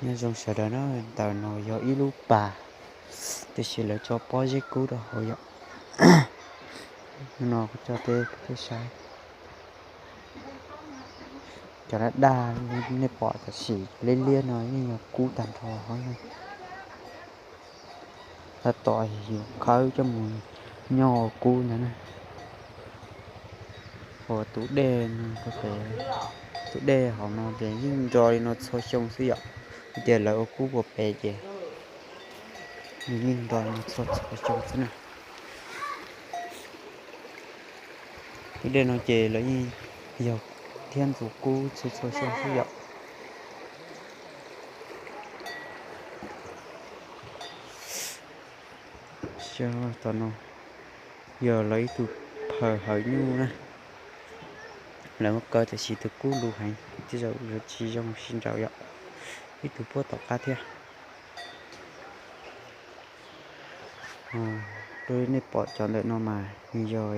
Nyob zoo sawv daws na, ntawm no yog ib lub pas, tiam sis lawv tso pob zeb kub rau hauv yom. No kuv tso tej peb saib. Cov daj daj nej pom tam sim liab liab no yeej yog kub tag nrho hov na. Tab tom yus khawb coj mus nyob ua kub ntag na. Ua tus dej no, tus dej hauv no ces yeej nro li no txhua xyoo xwb yom. Tias lawv ua kub ua pem ces nws yeej nro li no txhua txhua xyoo xwb na. Tus dej no ces lawv yeej yog thiab ntxuav kub txhua txhua xyoo xwb yom. Tom no yog lawv ib tug phaws hawv nyuj na. Lawv muab kaw tiam sis tus kub luv heev, tej zaum yuav tsis zoo sib nraus yom. Ib tug puab tom qab thiab. Li nej pom cov ntawm no mas nws yog,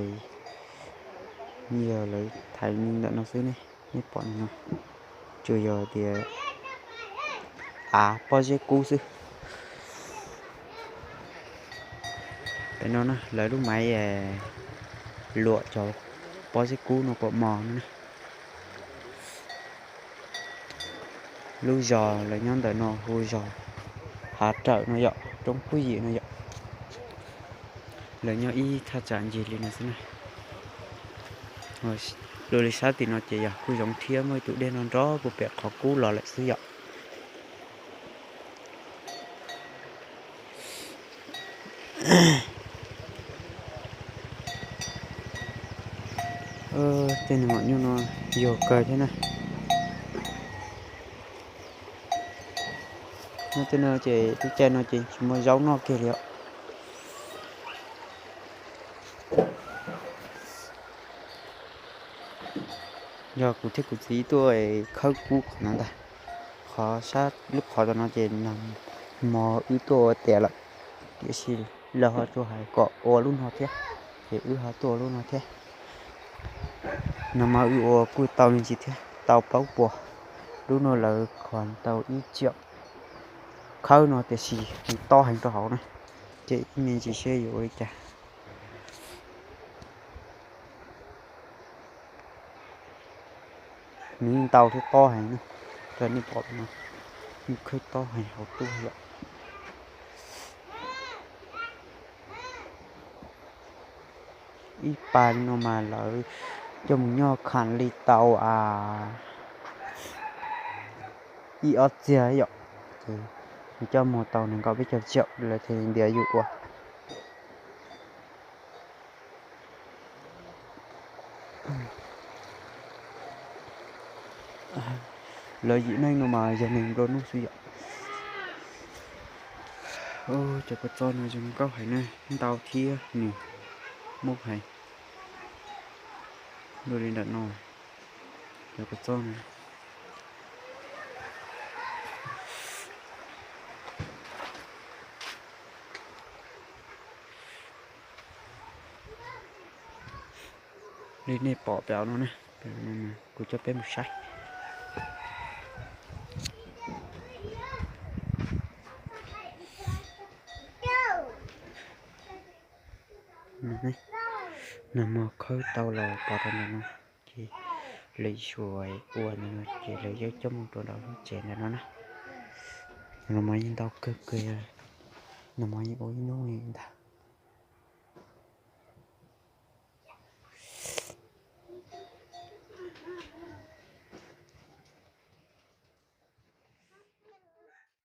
nws yog lawv thaiv ntawm no xwb ne. Nej pom no tsuas yog tias av pob zeb kub xwb. Pem no na lawv lub maiv luam cov pob zeb kub no kom mos no na. Lub zos lawv nyob ntawm no hu zos Hav Rawm no yom, roob Pub Yim no yom. Lawv nyob ib thaj tsam ncig li no xwb na. Dua li sab tim no ces yog kuj zoov thiab, muaj ib tug dej nrov nrov puag pem qhov kub los lawm xwb yom. Tej nws maum nyuj no yog kawg thiab na. Nyob tej no ces lub caij no ces tsis muaj zaub noj kiag li os. Yog kuv thiab kuv txiv tuaj khawb kub qhov no ntag. Qhov sab lub qhov tom no ces nag hmo wb tuaj ua tiav lawm, tiam sis lawv ho tsuas hais kom ua lub no thiab, ces wb ho tuaj ua lub no thiab. Nag hmo wb ua kuj tau me ntsis thiab, tau plaub puas. Lub no lawv kho tau ib tsiam khawb no tiam sis nws tob heev rau hauv na, ces ib me ntsis seb yuav ua li cas. Nws yeej ntau thiab tob heev na, rau nej pom no, yeej khawb tob heev hauv tuaj yom. Ib pas li no mas lawv coj mus nyoj kham li tau ib ob txiag yom, ces nws coj mus tau nees nkaum peb caug tsiaum lawv thiaj li ntiav yus ua. Lawv yim neeg no mas yog neeg nplua nuj xwb yom. Cov kua txob no zoo nkauj heev na, ntau thiab nws muaj heev. Dua li ntawm no, cov kua txob no. Li nej pom pem no na, kuv coj peb mus saib. Nag hmo khawb tau los pov rau ntawm no, ces lawv xyuas ua ntawm no ces lawv yuav coj mus rau nram lub tsev ntawm no na. Nag hmo yeej ntau kawg kiag, nag hmo yeej ua ib hnub li ntag.